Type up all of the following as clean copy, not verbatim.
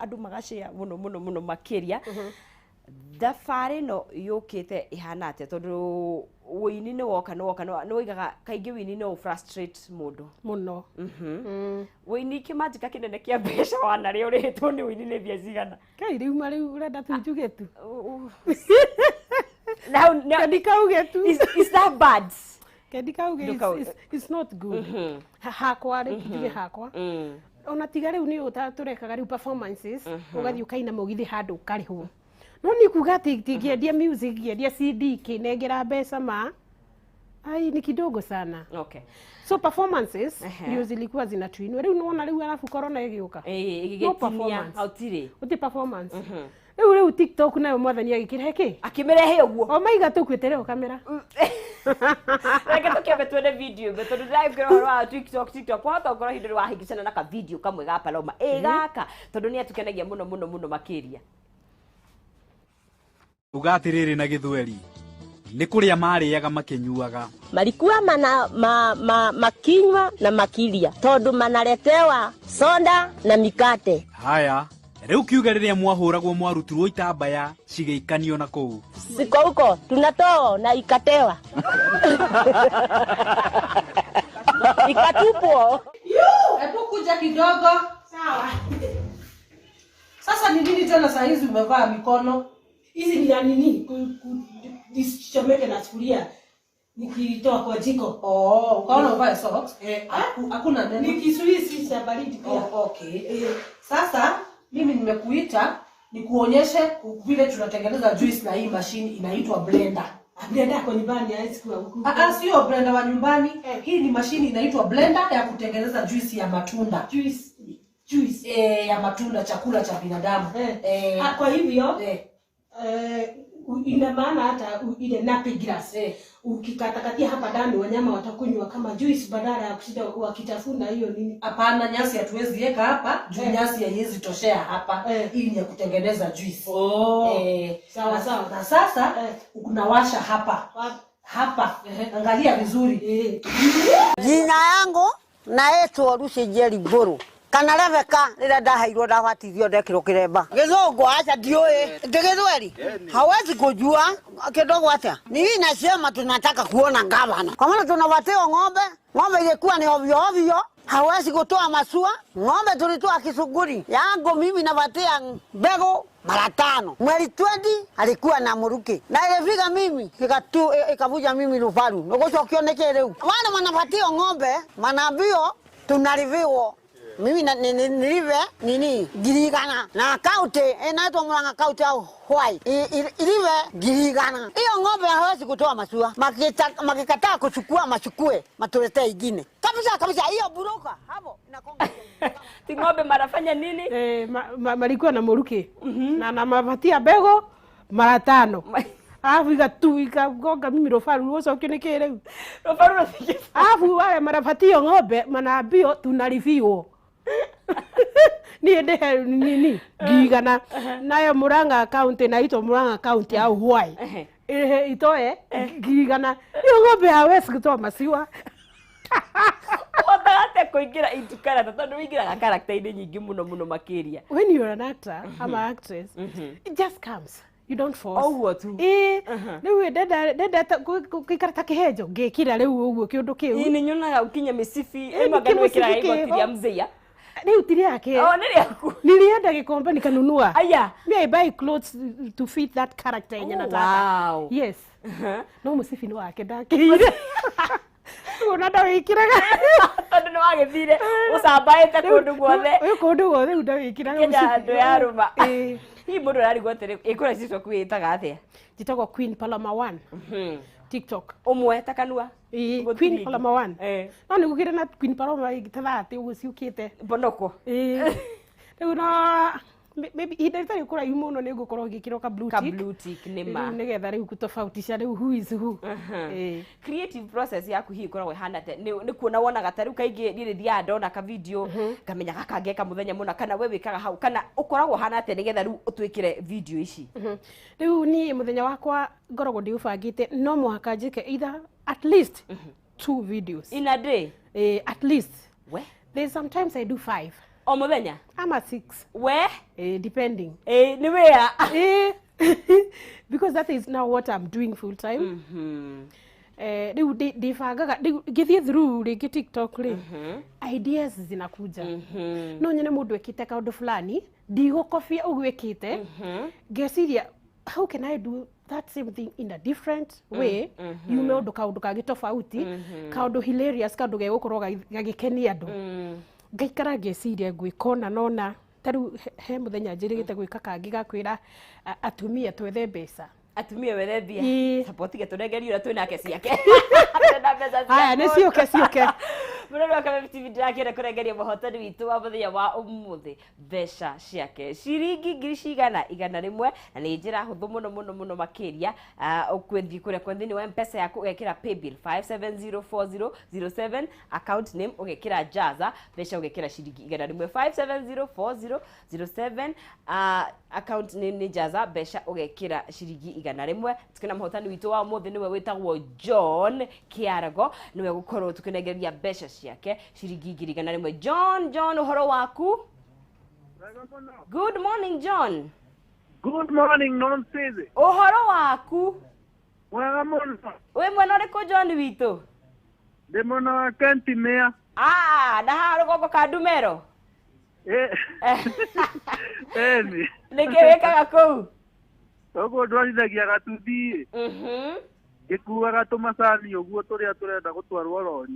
Andũ magacĩa mũno mũno mũno makĩria. Thabarĩ ĩno yũkĩte ĩhana atĩa? Tondũ wĩini nĩ woka, nĩ woka, nĩ woigaga kaingĩ wĩini no frustrate mũndũ. Mũno. Wĩini kĩmanjĩka kĩnene kĩa mbeca wanarĩa ũrĩhĩtwo nĩ wĩini nĩ mbia cigana? Kai rĩu ma rĩu ũrenda tu njuge tu. Now, now, Kendi kauge tu. Is that bad? Kendi kauge. It's not good. Hakwa rĩ, njuge hakwa, ona tiga rĩu nĩ ũta tũrekaga rĩu performances, ũgathiĩ ũkaina mũgithi handũ ũkarĩhwo, no nĩ kuga atĩ ngĩendia music, ngĩendia CD kĩnengera mbeca ma ai ni kidogo sana. So performances ndio zilikuwa zinatuinua. Rĩu nĩwona rĩu arabu corona ĩgĩũka. Ĩĩ, No ĩgĩgĩtinia. performance. Hatirĩ. Gũtirĩ performance. Rĩu TikTok nayo mwathani agĩkĩrehe kĩ? Akĩmĩrehe ũguo. O maiga tũkuĩte rĩo kamera. Reke tũkĩambe tuone video ĩmwe, tondũ ndĩragĩkĩra ũhoro wa TikTok. TikTok wahota gũkorwo hĩndĩ wahĩngĩcana na ka video kamwe ga Paloma ĩ gaka, tondũ nĩ atukenagia mũno mũno mũno makĩria. Uga atĩrĩrĩ na gĩthweri nĩ kũrĩa marĩaga makĩnyuaga. Malikuwa mana, ma, ma, makinywa na makilia tondu manaletewa soda na mikate. Haya rĩu kiuge rĩrĩa mwahũragwo mwarutirwo itambaya cigĩikanio na kũu. Siko huko tunatoa na ikatewa ikatupwo. Hebu kuja kidogo. Sawa. Sasa ni nini tena saa hizi umevaa mikono? Hizi ni ya nini? Nisichomeke na sufuria nikitoa kwa jiko. Oh, ukaona uvae socks? Eh. Hakuna neno. Ni kizuizi cha baridi pia. Oh, okay. Sasa mimi nimekuita nikuonyeshe vile tunatengeneza juice na hii machine inaitwa blender. Blender kwa nyumbani haiwezi kuwa huku. Ah, ah, sio blender wa nyumbani. Eh. Hii ni mashini inaitwa blender ya kutengeneza juice ya matunda. Juice. Juice. Eh, ya matunda, chakula cha binadamu. Eh. Eh. Ah, kwa hivyo Eh. ina maana hata ile nappy grass Eh. ukikatakatia hapa ndani wanyama watakunywa kama juice badala ya kushinda wakitafuna hiyo nini. Hapana, nyasi hatuwezi weka hapa juu Eh. nyasi haiwezi toshea hapa. Eh. Hii ni ya kutengeneza juice. Oh. Eh, Sawa, sawa. Na sasa Eh. unawasha hapa. Hapa. Angalia vizuri. Eh. Jina yangu naitwo Lucy Njeri Mburu kana Rebeka rĩrĩa ndaheirwo ndabatithio ndekĩrwo kĩremba gĩthũngũ aca ndiũĩ ndĩ gĩthweri hawezi kujua kidogo atĩa ni hii nasema tunataka kuona gavana kwa maana tunapatiwa ng'ombe ng'ombe ilikuwa ni ovyo ovyo hawezi kutoa masua ng'ombe tulitoa kisuguri yangu mimi napatia mbegu mara 5 mweri 20 alikuwa na muruki na ilifika mimi ikatu ikavuja mimi rufaru nugucokio niki riu wana manapatio ng'ombe manaambio tunariviwo mimi na, ni, ni, nilive nini 100,000 na kaunti inaitwa Murang'a kaunti au Hwai ilive 100,000. Hiyo ng'ombe hawezi kutoa masua, makikataa kuchukua machukue matuletee ingine kabisa kabisa. Hiyo buruka hapo inakonga. Ti ng'ombe marafanya nini? Eh, malikuwa na muruki na mabatia mbegu mara 5 alafu igatu ikagonga mimi rũbaru rũcokio nĩ kĩ rĩu? Rũbaru rũthingĩ. Alafu wale marabatio ng'ombe manaambio tunaribiwo niĩ ndĩhe nini 100,000 nayo Murang'a county naitwo Murang'a county au Hwai ĩrĩhe itoe 100,000 hiyo ng'ombe hawezi kutoa maziwa. Ũhotaga atĩa kũingĩra into character tondũ wĩingĩraga character-inĩ nyingĩ mũno mũno makĩria? When you're an actor ama actress, it just comes, you don't force. Ũguo tu. Ĩĩ, rĩu ndendete gũikara ta kĩhenjo ngĩkira rĩu ũguo kĩũndũ kĩu. Ĩĩ, nĩ nyonaga ũkinya mĩcibi Ĩĩ, ĩmwe anga nĩ wĩkĩraga kĩmũcibi igoti kĩho. rĩa mzee. Rĩu ti rĩake. Oh, nĩ rĩaku. Nilienda Gikomba nikanunua. Aya. Me, I buy clothes to fit that character yenye Oh, nataka. wow. Yes. No mũcibi nĩ wake ndakĩire. Ona ndawĩkĩraga. Tondũ nĩ wagĩthire ũcambaĩte kũndũ guothe. Wĩ kũndũ guothe rĩu ndawĩkĩraga Kĩenda mũcibi. andũ ya rũma. Ĩĩ. Hihi mũndũ ararigwo atĩrĩ, ĩ kũrĩa TikTok wĩĩtaga atĩa? Njĩtagwo Queen Paloma 1. TikTok. Ũmwe ta kanua. Ĩĩ, Gũtirĩ Queen ingĩ. Paloma 1. Eh. No nĩ gũkĩrĩ na Queen Paloma ĩngĩ ta 30 ũguo ciũkĩte. Mbonoko. Ĩĩ. Rĩu no maybe ihinda rĩtarĩ kũraihu mũno nĩ ngũkorwo ngĩkĩrwo ka blue Ka tick. blue tick nĩ ma. Rĩu nĩgetha rĩu kutofautisha rĩu who is who. Ĩĩ. Creative process yaku hihi ĩkoragwo ĩhana atĩa? Nĩ kuona wonaga ta rĩu kaingĩ niĩ nĩ thiaga ndona ka video ngamenya gaka ngeka mũthenya mũna, kana we wĩkaga hau, kana ũkoragwo ũhana atĩa nĩgetha rĩu ũtwĩkĩre video ici? Rĩu niĩ mũthenya wakwa ngoragwo ndĩũbangĩte no mũhaka njĩke either at least 2 videos. In a day? At least. We? There's sometimes I do 5. O mũthenya? Ama 6. We? Depending. Ĩ nĩ wĩra. Because that is now what I'm doing full time. Rĩu ndĩbangaga rĩu ngĩthiĩ through rĩngĩ TikTok rĩ, ideas zinakuja. No nyone mũndũ ekĩte kaũndũ fulani, ndigũkobia ũguo ĩkĩte, ngeciria, how can I do that same thing in a different way, yume ũndũ kaũndũ kangĩ tofauti, kaũndũ hilarious, kaũndũ gegũkorwo gagĩkenia andũ. Ngaikara ngeciria ngwĩka ũna nona ta rĩu he mũthenya njĩrĩgĩte gwĩka kangĩ gakwĩra atumia twethe mbeca. Atumia wethe mbia. Ĩĩ. Support gĩtũnengerie ũrĩa twĩ nake ciake. Twĩna mbeca cia Haya, nĩ mũndũ. ciũke ciũke. Mũrori wa Kameme TV, ndĩrakĩenda kũrengeria mũhotani witũ wa mũthenya wa ũmũthĩ mbeca ciake ciringi ngiri cigana 100, na nĩ njĩra hũthũ mũno mũno mũno makĩria. Ũkwĩthiĩ kũrĩa kwa thĩinĩ wa M-Pesa yaku, ũgekĩra paybill 5704007, account name ũgekĩra Jaza, mbeca ũgekĩra ciringi 100. 5704007, account name nĩ Jaza, mbeca ũgekĩra ciringi 100. Tukĩna mũhotani witũ wa ũmũthĩ nĩwe wĩtagwo John Kĩarago, nĩwe gũkorwo tũkĩnengereria mbeca ciake ciringi 100,000. John, John, ũhoro waku? Good morning, John. Good morning, Nonsizi. Ũhoro waku? Mwega mũno. Wĩ mwena ũrĩkũ, John witũ? Ndĩ mwena wa Kentimĩa. Ah, na haha rũgongo ka Ndumero? Ĩni. Nĩkĩ wĩkaga kũu? Ũguo ndwarithagia gatuthi ngĩkuaga tũmacani ũguo tũrĩa tũrenda gũtwarwo rori.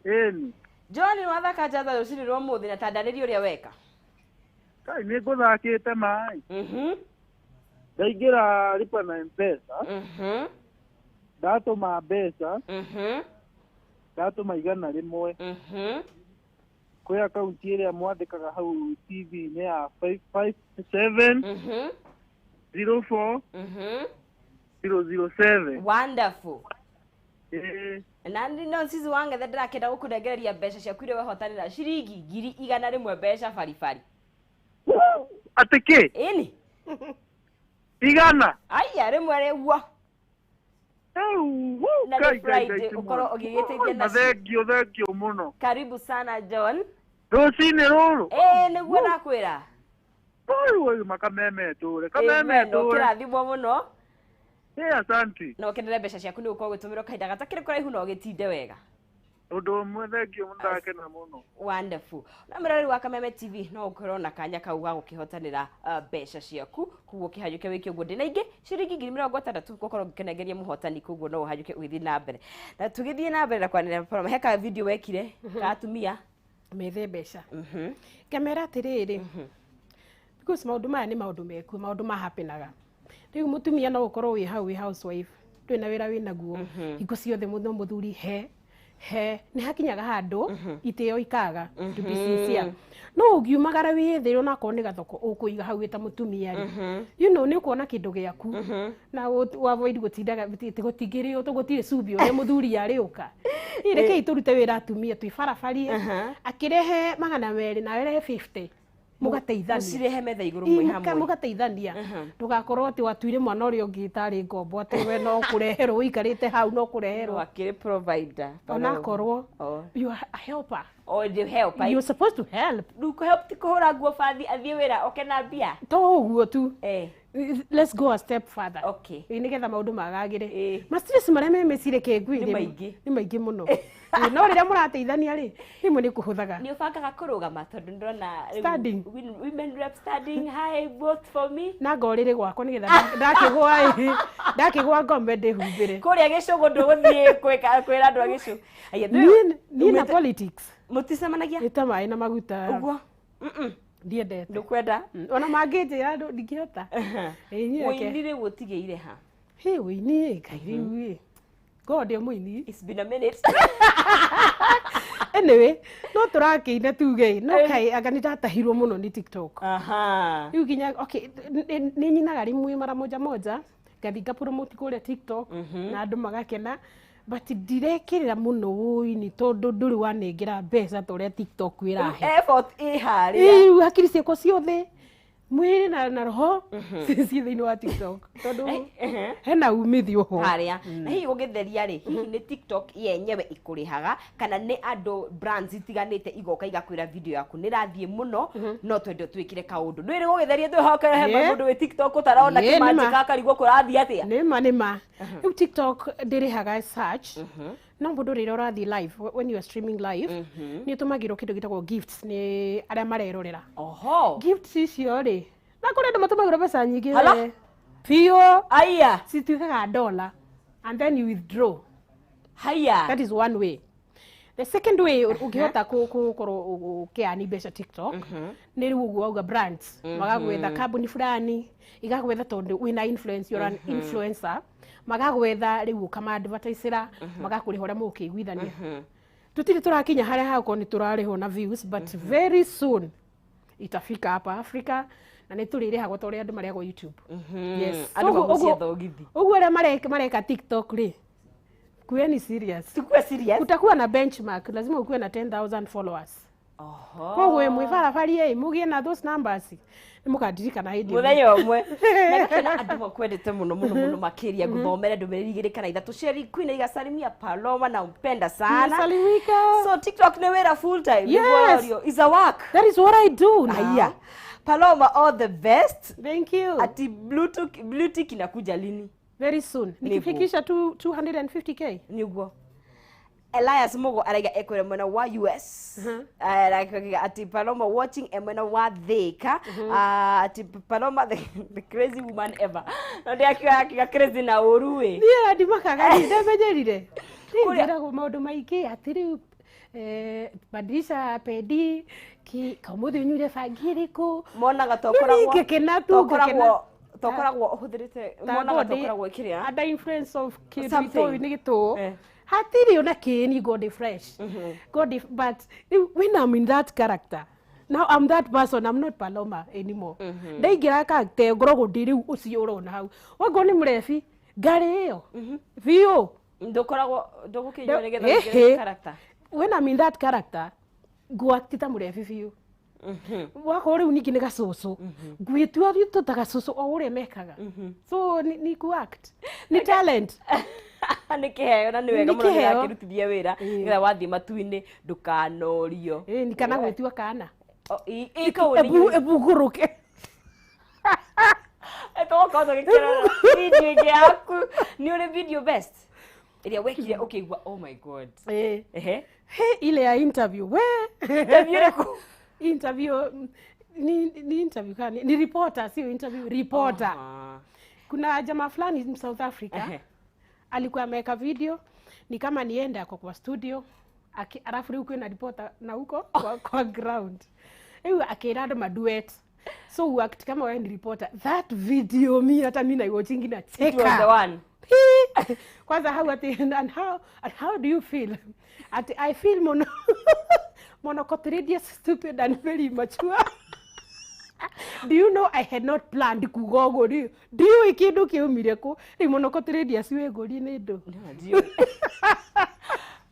Ĩni. John, nĩ wathaka Njaza rũcinĩ rwa ũmũthĩ, na tandarĩria ũrĩa weka. Kai nĩ ngũthakĩte maĩ. Ndaingĩra lipa na M-Pesa. Ndatũma mbeca. Ndatũma 100. Kwĩ akaunti ĩrĩa mwandĩkaga hau TV-inĩ ya 557 04 007. Wonderful. Ĩĩ. Na no sisi wangethe ndĩrakĩenda gũkũnengereria mbeca ciaku iria wehotanĩra ciringi 100,000, mbeca baribari. Atĩ kĩ? Ĩni. Igana? Aya, rĩmwe rĩguo. Ewu, Na nĩ Ngai, Ngai, Friday, Ngai, ũkorwo ũgĩgĩteithia na nacio. Thengio, thengio mũno. Karibu sana, John. Rũcinĩ rũrũ. Ĩĩ, nĩguo ndakwĩra. Ũyũ makameme tũre. Kameme Amen. tũre. Ũkĩrathimwo mũno. Ĩ asanti. Na ũkenere mbeca ciaku, nĩ gũkorwo ũgĩtũmĩrwo kahinda gatakĩrĩ kũraihu, na ũgĩtinde wega. Ũndũ ũmwe, thengio mũno, ndakena mũno. Wonderful. Na mũrori wa Kameme TV, no ũkorwo na kanya kau ga gũkĩhotanĩra mbeca ciaku, koguo ũkĩhanyũke wĩke ũguo. Ndĩna ingĩ ciringi 60,000 gũkorwo ngĩkĩnengeria mũhotani, koguo no ũhanyũke ũgĩthiĩ na mbere na tũgĩthiĩ na mbere na kwanĩrĩra program. He ka video wekire ka atumia methe mbeca, ngamera atĩrĩrĩ, because maũndũ maya nĩ maũndũ mekuo, maũndũ mahapenaga rĩu. Mũtumia no ũkorwo wĩ hau wĩ housewife, ndũrĩ na wĩra wĩ naguo, hingo ciothe no mũthuri he he nĩ hakinyaga handũ itĩo ikaga, to be sincere. No ũngiumagara wĩyethĩre onakorwo nĩ gathoko ũkũiga hau wĩ ta mũtumia rĩ, nĩ ũkuona kĩndũ gĩaku na avoid gũtindaga gũtingĩrĩo gũtirĩ cumbĩ ũrĩa mũthuri arĩũka. Ĩ rekei tũrute wĩra atumia, twĩbarabarie, akĩrehe 200 nawe rehe 50, mũgateithania. Mũcirehe metha igũrũ Ĩ, mwĩ hamwe. Mũgateithania, ndũgakorwo atĩ watuire mwana ũrĩa ũngĩ tarĩ ngombo, atĩ we no kũreherwo ũikarĩte hau no kũreherwo. No akĩrĩ provider. Onakorwo Oh. you are a helper. Oh, the help. You're supposed to help. Rĩu kũhelp ti kũhũra nguo bathi athiĩ wĩra oke na mbia? To ũguo tu. Eh. Let's go a step further. Okay. Ĩ, nĩgetha maũndũ magagĩre. Ĩ. Ma stress marĩa me meciria kĩngui Nĩ maingĩ. Nĩ maingĩ mũno. Ĩ, no rĩrĩa mũrateithania rĩ, rĩmwe nĩ kũhũthaga. Nĩ ũbangaga kũrũgama, tondũ ndĩrona rĩu Standing. Women rep standing high, vote for me. Na ngorĩrĩ gwakwa nĩgetha ndakĩgwa ĩ, ndakĩgwa ngome ndĩhumbĩre. Kũrĩa gĩcũgũ ndũgũthiĩ kwĩra andũ a gĩcũgũ? Aya, Niĩ na politics mũticemanagia. Nĩ ta maĩ na maguta. Ũguo Ndiendete. Ndũkwenda. Ona mangĩnjĩra ndingĩhota. Ĩ, niĩ reke. Ũini rĩu ũtigĩire ha? Hĩ, ũini ĩ, Ngai rĩu ĩ, ngorwo ndĩ mũini. It's been a minute. Anyway, no tũrakĩina tuge no kaĩ anga nĩ ndatahirwo mũno nĩ TikTok. Rĩu nginya okay, nĩ nyinaga rĩmwe mara moja moja, ngathi ngapromote kũrĩa TikTok na andũ magakena, but ndirekĩrĩra mũno ũini tondũ ndũrĩ wanengera mbeca ta ũrĩa TikTok ĩrahe. Effort ĩ harĩa. Rĩu hakiri ciakwa ciothe Mwĩrĩ na roho ci thĩinĩ wa TikTok tondũ hena umithio ho harĩa. Na hihi ũgĩtheria rĩ, hihi nĩ TikTok yenyewe ĩkũrĩhaga kana nĩ andũ brands itiganĩte igoka igakwĩra video yaku nĩ ĩrathiĩ mũno, no twende twĩkĩre kaũndũ nĩ rĩ gũgĩtheria twĩhokere he mũndũ wĩ TikTok ũtarona kĩmanjĩka akarigwo kũrathiĩ atĩa? Nĩma nĩma, rĩu TikTok ndĩrĩhaga search, no mũndũ rĩrĩa ũrathiĩ live, when you are streaming live, nĩ ũtũmagĩrwo kĩndũ gĩtagwo gifts nĩ arĩa marerorera. Oho. Gifts icio rĩ, na kũrĩ andũ matũmagĩrwo mbeca nyingĩ Hala? we. Biũ. Aya. Cituĩkaga dollar and then you withdraw. Haya. That is one way. The second way ũngĩhota gũkorwo ũkĩani mbeca TikTok nĩ rĩu ũguo wauga, brands magagwetha, kambuni fulani igagwetha tondũ wĩna influence, you're an influencer, magagwetha rĩu ũkama-advertisera, magakũrĩha ũrĩa mũgũkĩiguithania. Tũtirĩ tũrakinya harĩa hagũkorwo nĩ tũrarĩhwo na views, but very soon itafika hapa Africa na nĩ tũrĩrĩhagwo ta ũrĩa andũ marĩhagwo YouTube. Yes. Andũ Ũguo- magucie ũguo- thogithi. Ũguo arĩa mareka TikTok rĩ, kueni serious. Tukue serious. Utakuwa na benchmark, lazima ukuwe na 10,000 followers. Oho. Koguo mwĩ barabari ĩ mũgĩe na those numbers, nĩ mũkandirikana hĩndĩ ĩmwe. Muthenya ũmwe na gakena andũ makwendete mũno mũno mũno makĩria. Ngũthomere ndũmĩrĩri igĩrĩ kana ithatũ. Sheri Queen igasalimia Paloma na umpenda sana. Nimesalimika. So TikTok nĩ wĩra full time? Yes. Nĩguo is a work. That is what I do now. Aya, Paloma, all the best. Thank you. Ati blue tick inakuja lini? Very soon, nikifikisha tu 250K. Nĩguo Elias Mugo araiga ekwĩra mwena wa US. Araiga ati Paloma watching e mwena wa Thika. Ah, ati Paloma the crazy woman ever, no ndiakiuga akiuga crazy na ũru ĩ. Niĩ ndimakaga, niĩ ndamenyerire. Kũrĩa- Njĩragwo maũndũ maingĩ atĩ rĩu badilisha pedi ki kaumuthi, ũnyuire bangi ĩrĩkũ. Monaga Rĩu tokoragwo ngĩkena tu, ngĩkena. Tokoragwo ũhũthĩrĩte, monaga tokoragwo ĩkĩrĩa under influence of kĩndũ Something. gĩtũĩ nĩ gĩtũ. Hatirĩ ona kĩni God fresh God, but rĩu when I'm in that character now, I'm that person, I'm not Paloma anymore. Ndaingĩra character ngoragwo ndĩ rĩu ũcio ũrona hau, wakorwo nĩ mũrebi ngarĩ ĩyo biũ. Ndũkoragwo ndũgũkĩnyua nĩgetha Ĩhĩ. ũingĩre character? When I'm in that character, ngwakti ta mũrebi biũ, wakorwo rĩu ningĩ nĩ gacũcũ, ngwĩtua rĩu ta gacũcũ o ũrĩa mekaga. So ni ku-act nĩ talent. Nĩ kĩheo na nĩ wega Nĩ mũno. kĩheo. Nĩrakĩrutithia wĩra nĩgetha wathiĩ matu-inĩ ndũkanorio. Ĩĩ, kana gwĩtua kana. O, kũu nĩ Ebugũrũke. Tũgũkorwo tũgĩkĩrora video ĩngĩ yaku. Nĩ ũrĩ video best ĩrĩa wekire ũkĩigua, "Oh my God"? Ĩĩ. Ehe. He, ile ya interview we. Interview ĩrĩkũ? Interview ni interview kana ni reporter, sio interview, reporter. Aha. Kuna jamaa fulani South Africa alikuwa ameweka video ni kama niende ako kwa studio alafu rĩu kwĩna reporter na huko kwa ground, rĩu akĩra andũ maduet, so uact kama wewe ni reporter. That video mi hata mi naiwatchingi na It was the cheka. one. Kwanza how ati and how do you feel? Ati I feel monocotyledonous, stupid and very immature. Do you know I had not planned kuga ũguo? Rĩu ndiũĩ kĩndũ kĩumire kũ. Rĩu monocotyledonous wĩ ngũri nĩ ndũ.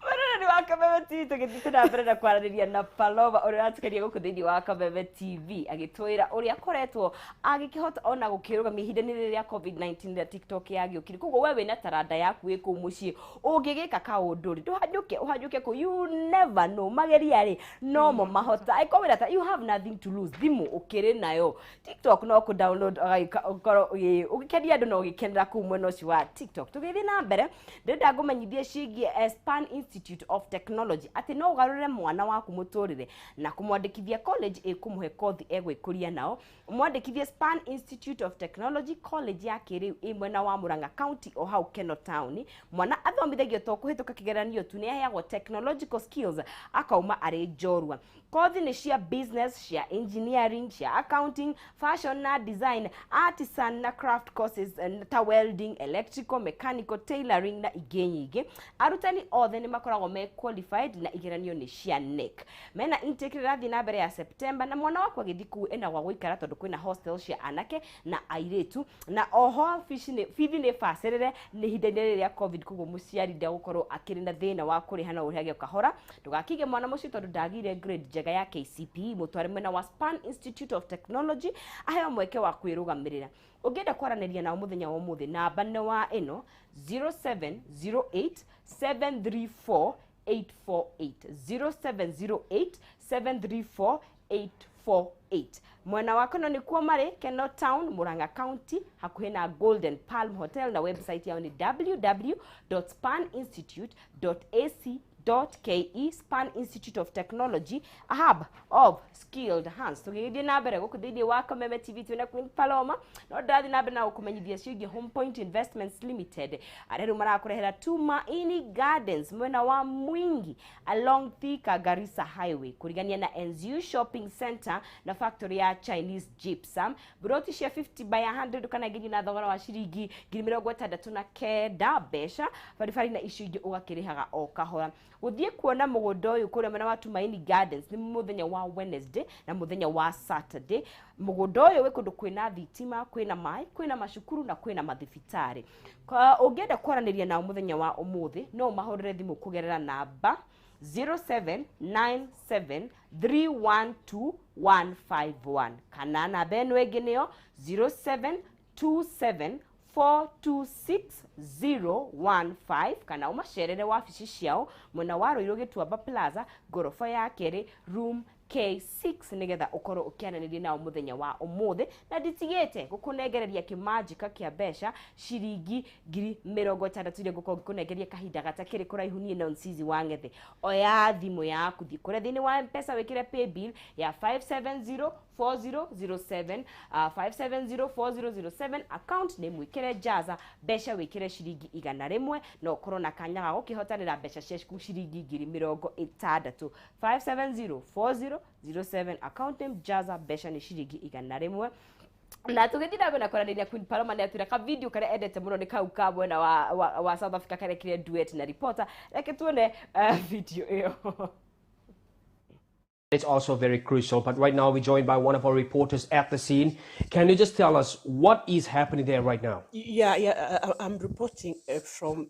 Mũroreri wa Kameme TV, tũgĩthiĩ na mbere na kwaranĩria na Paloma ũrĩa ũratukaria gũkũ thĩinĩ wa Kameme TV, agĩtwĩra ũrĩa akoretwo agĩkĩhota ona gũkĩrũgamia ihinda-inĩ rĩrĩ rĩa COVID-19 rĩrĩa TikTok yagĩũkire. Koguo we wĩna taranda yaku wĩ kũu mũciĩ, ũngĩgĩka kaũndũ rĩ, ndũhanyũke ũhanyũke kũ, you never know, mageria rĩ nomo mahota. Angĩkorwo wĩna ta, you have nothing to lose, thimũ ũkĩrĩ nayo, TikTok no kũ download ũgagĩka ũkorwo ũgĩkenia andũ na ũgĩkenera kũu mwena ũcio wa TikTok. Tũgĩthiĩ na mbere, ndĩrenda ngũmenyithie ciĩgiĩ Span Institute of Technology, atĩ no ũgarũre mwana waku mũtũrĩre na kũmwandĩkithia college ĩkũmũhe kothi egwĩkũria nao. Mwandĩkithie Span Institute of Technology, college ya kĩrĩu ĩ mwena wa Murang'a County o hau Keno Town. Mwana athomithagio to kũhĩtũka kĩgeranio tu, nĩ aheagwo technological skills akauma arĩ njorua. Kothi nĩ cia business, cia engineering, cia accounting, fashion na design, artisan na craft courses ta welding, electrical, mechanical, tailoring na ingĩ nyingĩ. Arutani othe nĩ makoragwo me qualified na igeranio nĩ cia KNEC. Mena intake ĩrathiĩ na mbere ya September, na mwana waku agĩthiĩ kũu ena gwa gũikara tondũ kwĩna hostel cia anake na airĩtu, na oho bithi nĩ bacĩrĩre nĩ ihinda-inĩ rĩrĩ rĩa COVID, koguo mũciari ndegũkorwo akĩrĩ na thĩna wa kũrĩha, no ũrĩhage o kahora. Ndũgakige mwana mũciĩ tondũ ndagire grade njega. njega ya KCPE, mũtware mwena wa Span Institute of Technology aheo mweke wa kwĩrũgamĩrĩra. Ũngĩenda kwaranĩria nao mũthenya wa ũmũthĩ, namba nĩ wa ĩno 0708 734 848, 0708 734 848. Mwena wa Kono nĩkuo marĩ, Keno Town, Murang'a County, hakuhĩ na Golden Palm Hotel, na website yao nĩ www.spaninstitute.ac.ke. Span Institute of Technology, a hub of skilled hands. Tũgĩgĩthiĩ na mbere gũkũ thĩinĩ wa Kameme TV twĩna Queen Paloma, no ndathi na mbere na gũkũmenyithia ciĩgiĩ Home Point Investments Limited, arĩa rĩu marakũrehera Tumaini Gardens mwena wa Mwingi along Thika Garissa Highway, kũrigania na NZU Shopping Center na factory ya Chinese Gypsum. Buroti cia 50 by 100 kana nginya na thogora wa ciringi 69,000 mbeca baribari, na icio ingĩ ũgakĩrĩhaga o kahora. Gũthiĩ kuona mũgũnda ũyũ kũrĩa mwena wa Tumaini Gardens nĩ mũthenya wa Wednesday na mũthenya wa Saturday. Mũgũnda ũyũ wĩ kũndũ kwĩna thitima, kwĩna maĩ, kwĩna macukuru na kwĩna mathibitarĩ. Ũngĩenda kwaranĩria nao mũthenya wa ũmũthĩ, no ũmahũrĩre thimũ kũgerera namba 0797312151, kana namba ĩno ĩngĩ nĩyo 0727426015, kana ũmacerere wabici ciao mwena wa Ruiru Gĩtuamba Plaza, ngoroba ya kerĩ, room K6, nĩgetha ũkorwo ũkĩaranĩria nao mũthenya wa ũmũthĩ. Na nditigĩte gũkũnengereria kĩmanjĩka kĩa mbeca ciringi 60,000 iria ngũkorwo ngĩkũnengeria kahinda gatakĩrĩ kũraihu. Niĩ Nonsizi wa Ng'ethe, oya thimũ yaku, thiĩ kũrĩa thĩinĩ wa M-Pesa, wĩkĩre paybill ya 5704007, 5704007, account name wĩkĩre Jaza, mbeca wĩkĩre ciringi 100, na ũkorwo na kanya ga gũkĩhotanĩra mbeca ciaku ciringi 60,000. 5704007, account name Jaza, mbeca nĩ ciringi 100. Na tũgĩthiĩ na mbere na kwaranĩria, Queen Paloma nĩ atwĩra ka video karĩa endete mũno nĩ kau ka mwena wa South Africa karĩa kire duet na reporter. Reke tuone video ĩyo. It's also very crucial. But right now, we're joined by one of our reporters at the scene. Can you just tell us what is happening there right now? Yeah, I'm reporting from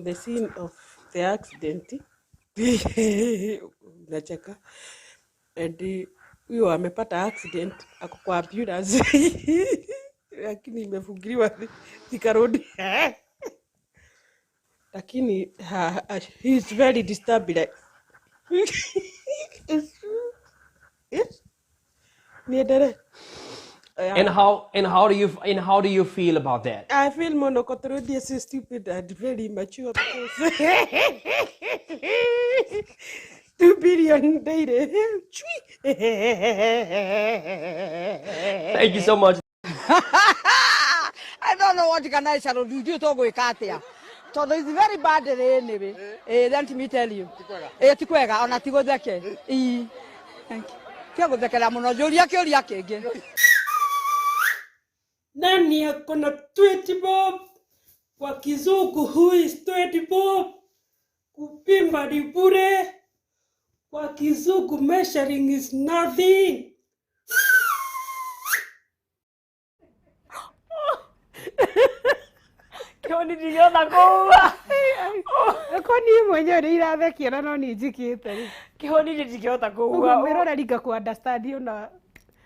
the scene of the accident. Nacheka. And huyo amepata accident, ako kwa ambulance, lakini imefungiliwa Thika Road. Lakini he is very disturbed. Like, it's niendelee. And how do you feel about that? I feel Monokotrodi is stupid and very immature because 2 billion daily. Chui. Thank you so much. I don't know what can I shall do to gwĩka atĩa, tondũ it's very bad anyway. Let me tell you. Ti kwega ona ti gũtheke. Ii. Thank you. Tia gũthekera mũno, njũria kĩũria kĩngĩ. Nani ako na 20 bob? Kwa kizungu, who is 20 bob? Kupima ni bure. Kwa kizungu, measuring is nothing. Kĩoni ndingĩhota kuuga. Ko niĩ mwenyewe nĩ irathekia na no niĩ njĩkĩte rĩ. Kĩhoni niĩ ndingĩhota Ũguo kuuga. mwĩroreri ngakũ understand, ona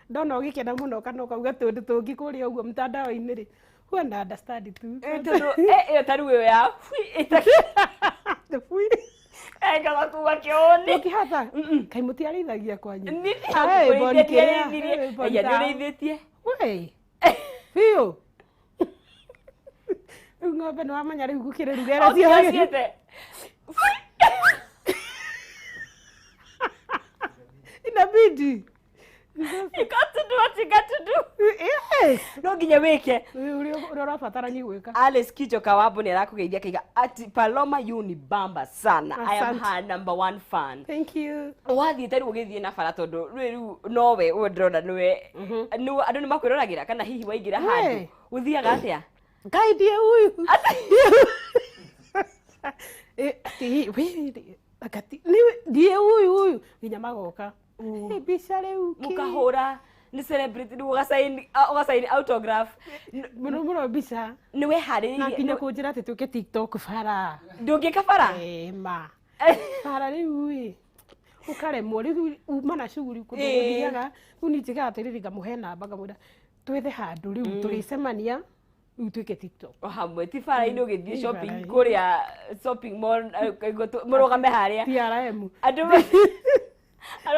ndona ũgĩkena mũno kana ũkauga tũndũ tũngĩ kũrĩa ũguo mtandao-inĩ rĩ, huwa na understand tu. Tondũ ĩyo ta rĩu ĩyo ya Fui. Ngahota kuuga kĩhoni. Ũngĩhota kaĩ mũtiarĩithagia kwanyu? Niĩ Hey, Bon kĩrĩa, ndiarĩithirie. hey, Bon Aya, ta. nĩũrĩithĩtie? Wei. Biũ. Rĩu ng'ombe nĩ wamenya rĩu gũkĩrĩ rugera. Ũtiaciĩte. Inabidi. You got to do what you got to do. Yes. No nginya wĩke. Ũrĩa ũrabatarania gwĩka. Alice Kijo Kawambo nĩ arakũgeithia akaiga ati Paloma yunibamba sana. I am Asante. her number one fan. Thank you. Wathiĩte rĩu ũgĩthiĩ na bara, tondũ rĩu nowe ũyũ ndĩrona nĩwe nĩwe andũ nĩ makwĩroragĩra, kana hihi waingĩra handũ We. gũthiaga atĩa? Ngai, ndiĩ huyu. Ati we akati ndiĩ huyu huyu nginya magoka. Mbica rĩu kĩ? Mũkahũra nĩ celebrity rĩu ũgacaini autograph? Mũno mũno mbica. Nĩ Na weharĩrĩirie? nginya kũnjĩra atĩ tũke TikTok bara. Ndũngĩka bara? Ma. Bara rĩu ĩ. Ũkaremwo rĩu uma na shughuli kũndũ gũthiaga. Rĩu niĩ njĩkaga atĩrĩrĩ, ngamũhe namba, ngamwĩra twethe handũ rĩu tũrĩcemania, rĩu twĩke TikTok. O hamwe, ti bara-inĩ ũgĩthiĩ Ti shopping bara-inĩ. kũrĩa shopping mall, mũrũgame harĩa TRM. Andũ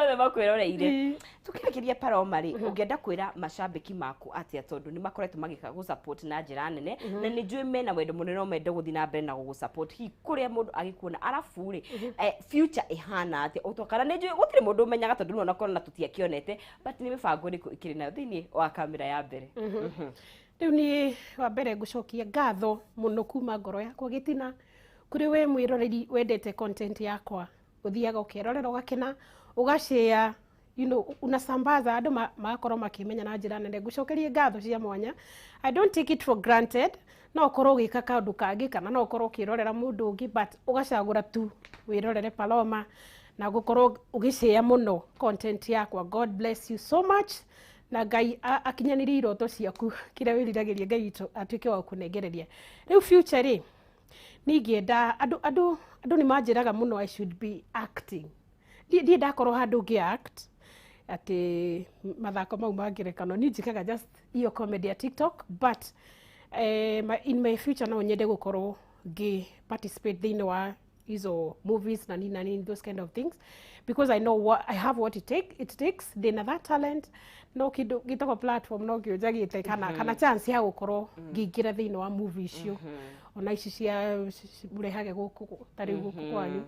othe makwĩroreire. Tũkĩrĩkĩria, Paloma rĩ, ũngĩenda kwĩra macambĩki maku atĩa, tondũ nĩ makoretwo magĩka gũ-support na njĩra nene, na nĩ njũĩ mena wendo mũnene, no mende gũthiĩ na mbere na gũgũ-support, hihi kũrĩa mũndũ agĩkuona, arabu rĩ, future ĩhana atĩa ũtwa, kana nĩ njũĩ gũtirĩ mũndũ ũmenyaga, tondũ rĩu onakorwo na tũtiakĩonete, but nĩ mĩbango ĩrĩkũ ĩkĩrĩ nayo thĩinĩ wa kamera ya mbere? Rĩu niĩ wa mbere ngũcokia ngatho mũno kuma ngoro yakwa gĩtina kũrĩ we mwĩroreri wendete content yakwa, ũthiaga ũkerorera, ũgakena, ũgashare, unasambaza, andũ magakorwo makĩmenya na njĩra nene. Ngũcokerie ngatho cia mwanya. I don't take it for granted. No ũkorwo ũgĩka kaũndũ kangĩ, kana no ũkorwo ũkĩrorera mũndũ ũngĩ, but ũgacagũra tu wĩrorere Paloma na gũkorwo ũgĩshare mũno content yakwa. God bless you so much, na Ngai akinyanĩrie iroto ciaku, kĩrĩa wĩriragĩria, Ngai witũ atuĩke wa gũkũnengereria. Rĩu future rĩ, ningĩenda andũ nĩ manjĩraga mũno I should be acting. Ndiĩ ndakorwo handũ ngĩ act atĩ mathako mau ma ngerekano. Niĩ njĩkaga just iyo comedy ya TikTok, but in my future no nyende gũkorwo ngĩ participate thĩinĩ wa hizo movies na nini na nini, those kind of things, because I know what I have, what it takes. Ndĩna that talent, no kĩndũ gĩtagwo platform no kĩo njagĩte, kana chance ya gũkorwo ngĩingĩra thĩinĩ wa movie icio, ona ici cia mũrehage gũkũ, ta rĩu gũkũ kwanyu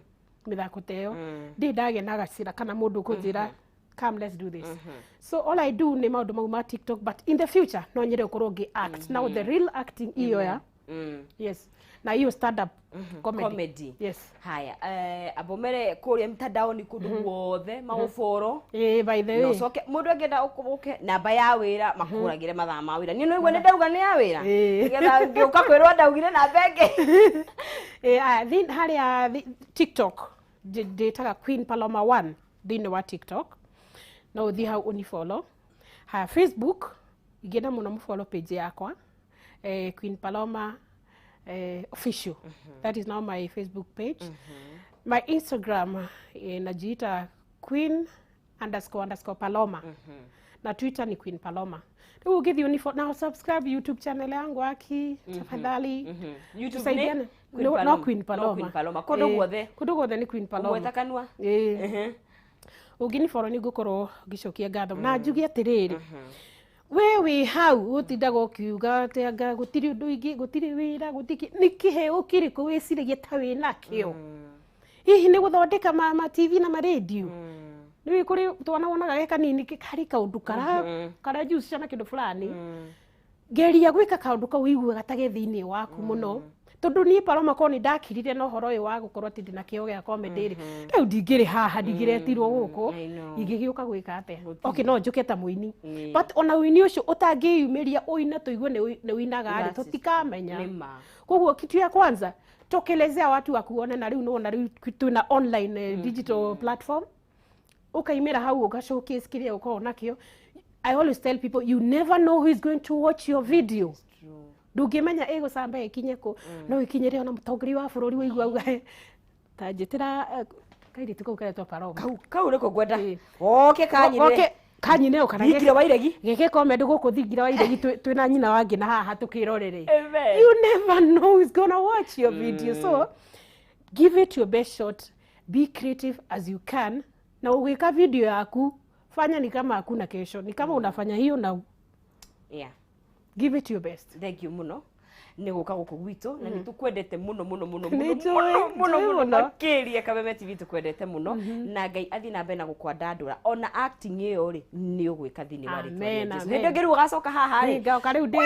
mĩthako ta ĩyo. Ndĩ ndagĩa na gacĩra kana mũndũ ũkũnjĩra, "Come, let's do this." So all I do nĩ maũndũ mau ma TikTok, but in the future no nyende gũkorwo ngĩ act now, the real acting iyo ya yes, na hiyo stand up comedy. Comedy. Yes. Haya, abomere kũrĩa mtandaoni kũndũ guothe magũboro. By the Na way, ũcoke mũndũ angĩenda ũke namba ya wĩra, makũragĩre mathaa ma wĩra. Niĩ no igua nĩ ndauga nĩ ya wĩra, nĩgetha ngĩũka kwĩrwo ndaugire namba ĩngĩ. Aya, harĩa TikTok ndĩtaga Queen Paloma 1 thĩinĩ wa TikTok, no ũthiĩ hau ũnifollow. Haya, Facebook ingĩenda mũno mũfollow page yakwa, Queen Paloma Official. That is now my Facebook page. My Instagram, najiita queen__paloma, na Twitter ni Queen Paloma. Rĩu ũngĩthiĩ na subscribe YouTube channel yangu, aki tafadhali. YouTube nĩ Tusaidiane. Queen No, Paloma. no Queen No Paloma. Queen Paloma. Kũndũ guothe. Kũndũ guothe nĩ Queen Paloma. Ũgweta kanua. Ũngĩnifollow nĩ ngũkorwo ngĩcokia ngatho, na njuge atĩrĩrĩ, we wĩ hau ũtindaga ũkiuga atĩ anga gũtirĩ ũndũ ingĩ, gũtirĩ wĩra, gũtirĩ nĩ kĩheo kĩrĩkũ wĩciragia ta wĩ nakĩo? Hihi nĩ gũthondeka ma TV na ma radio? Nĩ kũrĩ twana wonaga ge kanini, harĩ kaũndũ karajihusisha na kĩndũ fulani. Geria gwĩka kaũndũ kau ũiguaga ta ge thĩinĩ waku mũno, tondũ niĩ Paloma korwo nĩ ndakirire na ũhoro ũyũ wa gũkorwo atĩ ndĩna kĩo gĩa comedy rĩ, rĩu ndingĩrĩ haha, ndingĩretirwo gũkũ. I know. Ingĩgĩũka gwĩka atĩa? Okay, no njũke ta mũini, but ona ũini ũcio ũtangĩyumĩria ũine tũigue nĩ ũinaga rĩ, tũtikamenya. Nĩ ma. Koguo kitu ya kwanza, tokelezea watu wakuone. Na rĩu nĩwona rĩu twĩna online, digital platform, ukaimĩra hau ũga showcase kĩrĩa ũkoragwo nakĩo. I always tell people, you never know who is going to watch your video. Ndũngĩmenya ĩgũcamba ĩkinye kũ. No ĩkinyĩre ona mũtongoria wa bũrũri. Waigua auga, ta njĩtĩra kairĩtu kau karetwo Paloma. Kau nĩko ngwenda. Ĩĩ. Oke kanyine. Oke kanyine o kana Thingira wa Iregi. Geke comedy gũkũ thingira wa Iregi, twĩna nyina wangĩ na haha tũkĩrorere. Amen. You never know who's gonna watch your video, so give it your best shot, be creative as you can, na ũgĩka video yaku, fanya ni kama hakuna kesho, ni kama unafanya hiyo na give it your best. Thank you muno nĩ gũka gũkũ gwitũ, na nĩ tũkwendete mũno mũno mũno Nĩ mũno njũĩ, mũno mũno njũĩ mũno mũno. Makĩria Kameme TV tũkwendete mũno, na Ngai athiĩ na mbere na gũkwandandũra, ona acting ĩyo rĩ, nĩ ũgwĩka thĩinĩ wa rĩtwa rĩa Amen, Jesũ. amen. Hĩndĩ ĩngĩ rĩu ũgacoka haha rĩ, Nĩ ngoka rĩu We,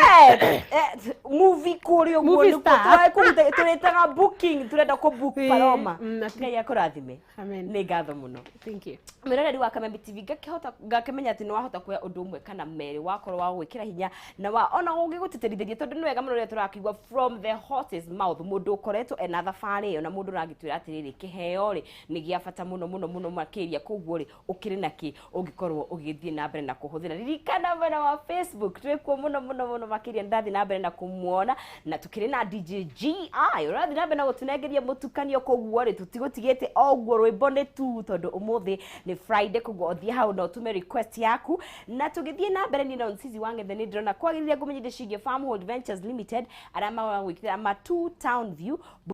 movie kũrĩa ũguo Movie nĩkuo star. tũrĩtaga booking, turenda kũ book Paloma. Ngai akũrathime. Amen. Nĩ ngatho mũno. Thank you. Mwĩroreri wa Kameme TV, ngakĩhota ngakĩmenya atĩ nĩ wahota kuoya ũndũ ũmwe kana merĩ, wakorwo wa gwĩkĩra hinya na wa ona ũngĩgũtĩtĩrithĩria, tondũ nĩ wega mũno rĩrĩa tũra Tũrakĩigua from the horse's mouth, mũndũ ũkoretwo ena thabarĩ ĩyo na mũndũ ũragĩtwĩra atĩrĩrĩ, kĩheo rĩ nĩ gĩa bata mũno mũno mũno makĩria. Koguo rĩ, ũkĩrĩ na kĩ ũngĩkorwo ũgĩthiĩ na mbere na kũhũthĩra? Ririkana mwena wa Facebook twĩkuo mũno mũno mũno makĩria. Ndathiĩ na mbere na kũmuona na tũkĩrĩ na DJ GI ũrathiĩ na mbere na gũtũnengeria mũtukanio. Koguo rĩ, tũtigũtigĩte o ũguo, rwĩmbo nĩ tu tondũ ũmũthĩ nĩ Friday. Koguo ũthiĩ hau na ũtũme request yaku na tũgĩthiĩ na mbere. Niĩ na Nsizi wa Ng'ethe nĩ ndĩrona kwagĩrĩire ngũmenyithie ciĩgiĩ Farmhold Ventures Limited, arĩa magwĩkĩra ma Two Town View.